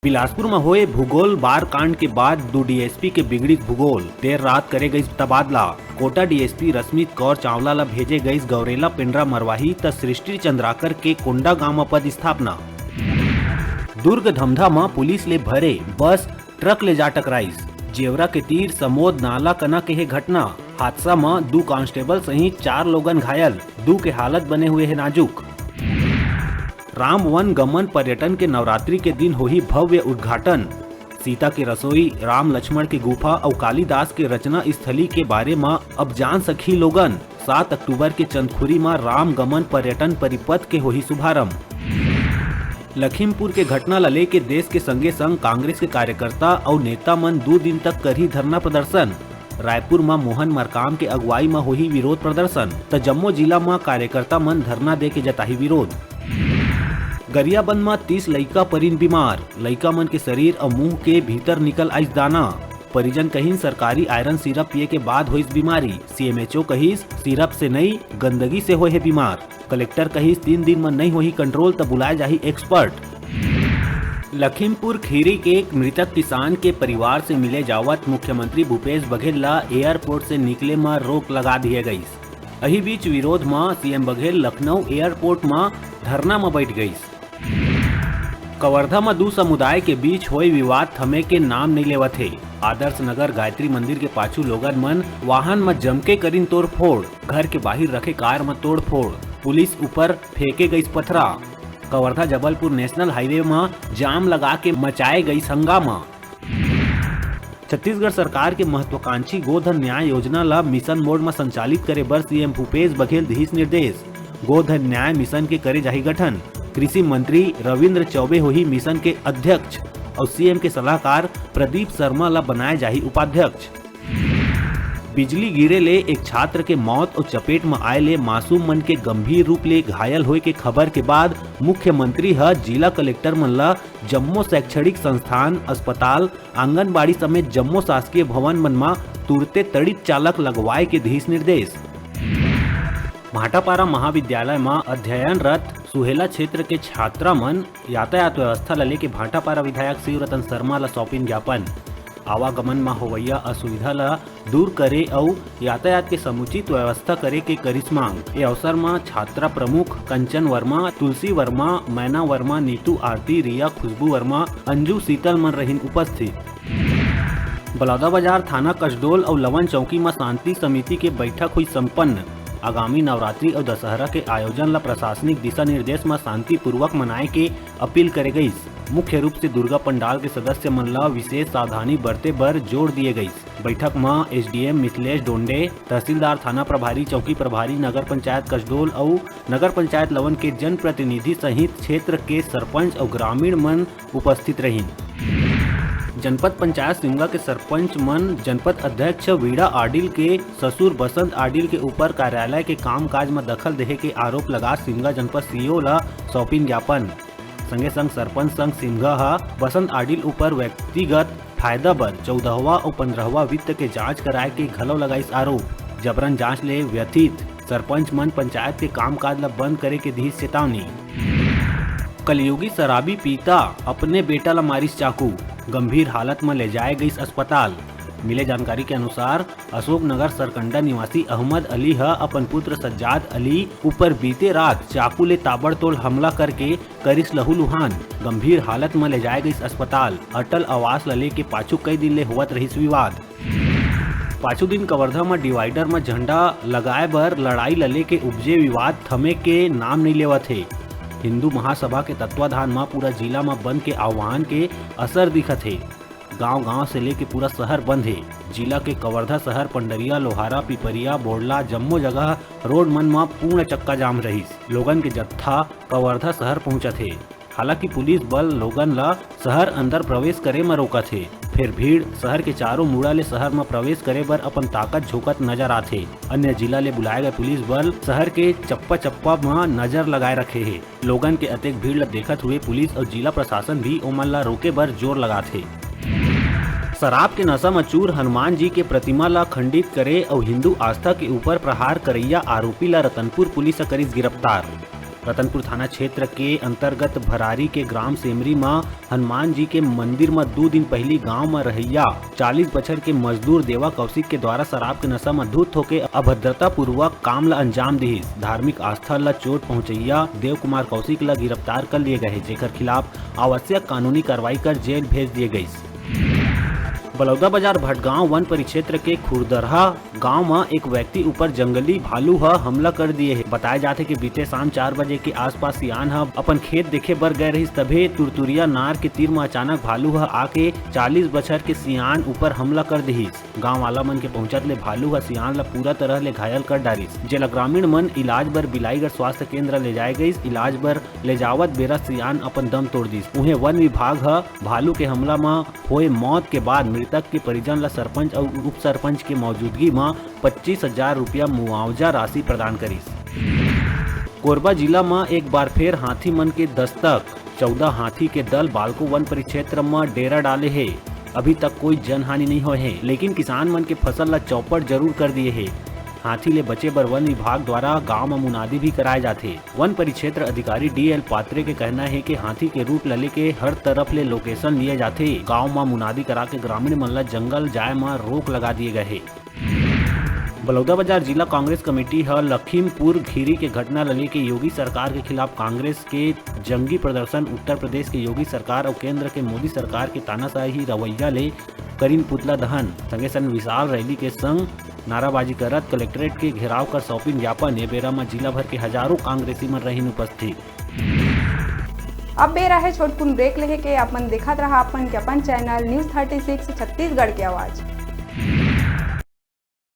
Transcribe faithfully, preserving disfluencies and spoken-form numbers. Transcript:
बिलासपुर म होए भूगोल बार कांड के बाद दू डीएसपी के बिगड़िस भूगोल, देर रात करे गइस तबादला। कोटा डीएसपी रश्मि कौर चावला ल भेजे गइस गौरेला पेंड्रा मरवाही, त सृष्टि चंद्राकर के कोंडागांव म पदस्थापना। दुर्ग धमधा म पुलिस ले भरे बस ट्रक ले जा टकराइस। जेवरा के तीर समोद नाला कना के हे घटना। हादसा म दू कांस्टेबल सहित चार लोगन घायल, दू के हालत बने हुए हे नाजुक। राम वन गमन पर्यटन के नवरात्रि के दिन होही भव्य उद्घाटन। सीता के रसोई, राम लक्ष्मण के गुफा अउ कालिदास के रचना स्थली के बारे म अब जान सकही लोगन। सात अक्टूबर के चंदखुरी म राम गमन पर्यटन परिपथ के होही शुभारंभ। लखीमपुर के घटना ल लेके देश के संगे संग कांग्रेस के कार्यकर्ता अउ नेता मन दू दिन तक करही धरना प्रदर्शन। रायपुर म मोहन मरकाम के अगुवाई म होही विरोध प्रदर्शन, त जम्मो जिला म कार्यकर्ता मन धरना दे के जताही विरोध। गरियाबंद म तीस लइका परिन बीमार, लइका मन के शरीर अउ मुंह के भीतर निकल आइस दाना। परिजन कहिन सरकारी आयरन सिरप पिए के बाद होइस बीमारी। सीएमएचओ कहिस सिरप से नई, गंदगी से होए हे बीमार। कलेक्टर कहिस तीन दिन म नई होही कंट्रोल त बुलाए जाही एक्सपर्ट। लखीमपुर खीरी के एक मृतक किसान के परिवार से मिले जावत मुख्यमंत्री भूपेश बघेल ला एयरपोर्ट से निकले म रोक लगा दिए गइस। अही बीच विरोध म सीएम बघेल लखनऊ एयरपोर्ट म धरना म बैठ गइस। कवर्धा म दू समुदाय के बीच होए विवाद थमे के नाम नइ लेवत हे। आदर्श नगर गायत्री मंदिर के पाछू लोगन मन वाहन म जमके करिन तोड़फोड़, घर के बाहिर रखे कार म तोड़फोड़, पुलिस ऊपर फेंके गइस पथरा। कवर्धा जबलपुर नेशनल हाईवे म जाम लगा के मचाए गइस हंगामा। छत्तीसगढ़ सरकार के महत्वाकांक्षी गोधन न्याय योजना ल मिशन मोड म संचालित करे बर सीएम भूपेश बघेल दिहिस निर्देश। गोधन न्याय मिशन के करे जाही गठन। कृषि मंत्री रविंद्र चौबे होही मिशन के अध्यक्ष अउ सीएम के सलाहकार प्रदीप शर्मा ल बनाए जाही उपाध्यक्ष। बिजली गिरे ले एक छात्र के मौत अउ चपेट म आए ले मासूम मन के गंभीर रूप ले घायल होए के खबर के बाद मुख्यमंत्री ह जिला कलेक्टर मन ल जम्मो शैक्षणिक संस्थान, अस्पताल, आंगनबाड़ी समेत जम्मो शासकीय भवन मन म तुरते तड़ित चालक लगवाए के दिहिस निर्देश। भाटापारा महाविद्यालय म अध्ययनरत सुहेला क्षेत्र के छात्रा मन यातायात व्यवस्था ल लेके भाटापारा विधायक शिवरतन शर्मा ल सौंपिन ज्ञापन। आवागमन म होवइया असुविधा ल दूर करे अउ यातायात के समुचित व्यवस्था करे के करिस मांग। ए अवसर म छात्रा प्रमुख कंचन वर्मा, तुलसी वर्मा, मैना वर्मा, नीतू आरती, रिया, खुशबू वर्मा, अंजू शीतल मन रहिन उपस्थित। बलौदाबाजार थाना कसडोल अउ लवन चौकी म शांति समिति के बैठक हुई संपन्न। आगामी नवरात्रि अउ दशहरा के आयोजन ल प्रशासनिक दिशा निर्देश म शांतिपूर्वक मनाए के अपील करे गइस। मुख्य रूप से दुर्गा पंडाल के सदस्य मन ल विशेष सावधानी बरते बर जोर दिए गइस। बैठक म एसडीएम मिथिलेश डोंडे, तहसीलदार, थाना प्रभारी, चौकी प्रभारी, नगर पंचायत कसडोल अउ नगर पंचायत लवन के जनप्रतिनिधि सहित क्षेत्र के सरपंच अउ ग्रामीण मन उपस्थित रहिन। जनपद पंचायत सिमगा के सरपंच मन जनपद अध्यक्ष वीणा आडिल के ससुर बसंत आडिल के ऊपर कार्यालय के कामकाज म दखल देहे के आरोप लगा सिमगा जनपद सीईओ ल सौंपिन ज्ञापन। संगे संग सरपंच संघ सिमगा ह बसंत आडिल ऊपर व्यक्तिगत फायदा बर चौदहवां अउ पंद्रहवां वित्त के जांच कराए के घलो लगाइस आरोप। जबरन जांच ले व्यथित सरपंच मन पंचायत के कामकाज ल बंद करे के दिहिस चेतावनी। कलयुगी शराबी पिता अपने बेटा ल मारिस चाकू, गंभीर हालत म ले जाए गइस अस्पताल। मिले जानकारी के अनुसार, अशोकनगर सरकंडा निवासी अहमद अली ह अपन पुत्र सज्जाद अली ऊपर बीते रात चाकू ले ताबड़तोड़ हमला करके करिस लहूलुहान। गंभीर हालत म ले जाए गइस अस्पताल। अटल आवास ल लेके पाछू कई दिन ले होवत रहिस विवाद। पाछू दिन कवर्धा म डिवाइडर म झंडा लगाए बर लड़ाई ल लेके उपजे विवाद थमे के नाम नइ लेवत हे। हिंदू महासभा के तत्वाधान म पूरा जिला म बंद के आह्वान के असर दिखत हे। गांव-गांव से लेके पूरा शहर बंद हे। जिला के कवर्धा शहर, पंडरिया, लोहारा, पिपरिया, बोड़ला, जम्मो जगह रोड मन म पूर्ण चक्का जाम रहिस। लोगन के जत्था कवर्धा शहर पहुंचत हे। हालांकि पुलिस बल लोगन ल शहर अंदर प्रवेश करे म रोकत हे, फेर भीड़ शहर के चारों मुड़ा ले शहर म प्रवेश करे बर अपन ताकत झोंकत नजर आथे। अन्य जिला ले बुलाए गए पुलिस बल शहर के चप्पा-चप्पा म नजर लगाए रखे हे। लोगन के अतेक भीड़ ल देखत हुए पुलिस अउ जिला प्रशासन भी ओमन ल रोके बर जोर लगात हे। शराब के नशा म चूर हनुमान जी के प्रतिमा ल खंडित करे अउ हिंदू आस्था के ऊपर प्रहार करइया आरोपी ल रतनपुर पुलिस ह करिस गिरफ्तार। रतनपुर थाना क्षेत्र के अंतर्गत भरारी के ग्राम सेमरी म हनुमान जी के मंदिर म दू दिन पहिली गांव म रहइया चालीस बछर के मजदूर देवा कौशिक के द्वारा शराब के नशा म धुत होके अभद्रतापूर्वक काम ल अंजाम दिहिस। धार्मिक आस्था ल चोट पहुंचइया देव कुमार कौशिक ल गिरफ्तार कर लिए गए हे, जेकर खिलाफ आवश्यक कानूनी कार्रवाई कर जेल भेज दिए गइस। बलौदाबाजार भटगांव वन परिक्षेत्र के खुरदरहा गांव म एक व्यक्ति ऊपर जंगली भालू ह हमला कर दिए हे। बताए जाथे कि बीते शाम चार बजे के आसपास सियान ह अपन खेत देखे बर गए रहिस, तभे तुरतुरिया नार के तीर म अचानक भालू ह आके चालीस बछर के सियान ऊपर हमला कर दिहिस। गांव वाला मन के पहुंचत ले भालू ह सियान ल पूरा तरह ले घायल कर डारिस, जेला ग्रामीण मन इलाज बर बिलाईगढ़ स्वास्थ्य केंद्र ले जाए गइस। इलाज बर ले जावत बेरा सियान अपन दम तोड़ दिस। उहें वन विभाग ह भालू के हमला म होए मौत के बाद मृतक के परिजन ल सरपंच अउ उप सरपंच के मौजूदगी म पच्चीस हजार रुपया मुआवजा राशि प्रदान करिस। कोरबा जिला म एक बार फेर हाथी मन के दस्तक। चौदह हाथी के दल बालको वन परिक्षेत्र म डेरा डाले हे। अभी तक कोई जनहानि नइ होए हे, लेकिन किसान मन के फसल ल चौपट जरूर कर दिए हे। हाथी ले बचे बर वन विभाग द्वारा गांव म मुनादी भी कराए जाथे। वन परिक्षेत्र अधिकारी डी एल पात्रे के कहना हे कि हाथी के रूट ल लेके हर तरफ ले लोकेशन लिए जाथे। गांव म मुनादी करा के ग्रामीण मन ल जंगल जाए म रोक लगा दिए गए हे। बलौदाबाजार जिला कांग्रेस कमेटी ह लखीमपुर खीरी के घटना ल लेके योगी सरकार के खिलाफ कांग्रेस के जंगी प्रदर्शन, उत्तर प्रदेश के योगी सरकार अउ केंद्र के मोदी सरकार के तानाशाही रवैया ले करिन पुतला दहन, संगे संग विशाल रैली के संग नाराबाजी करत कलेक्ट्रेट के घेराव कर सौंपिन ज्ञापन। ये बेरा म जिला भर के हजारों कांग्रेसी मन रहिन उपस्थित। अब बेरा हे छोटकुन ब्रेक लेहे के। अपन देखत रहा अपन के अपन channel news thirty six Chhattisgarh के आवाज़।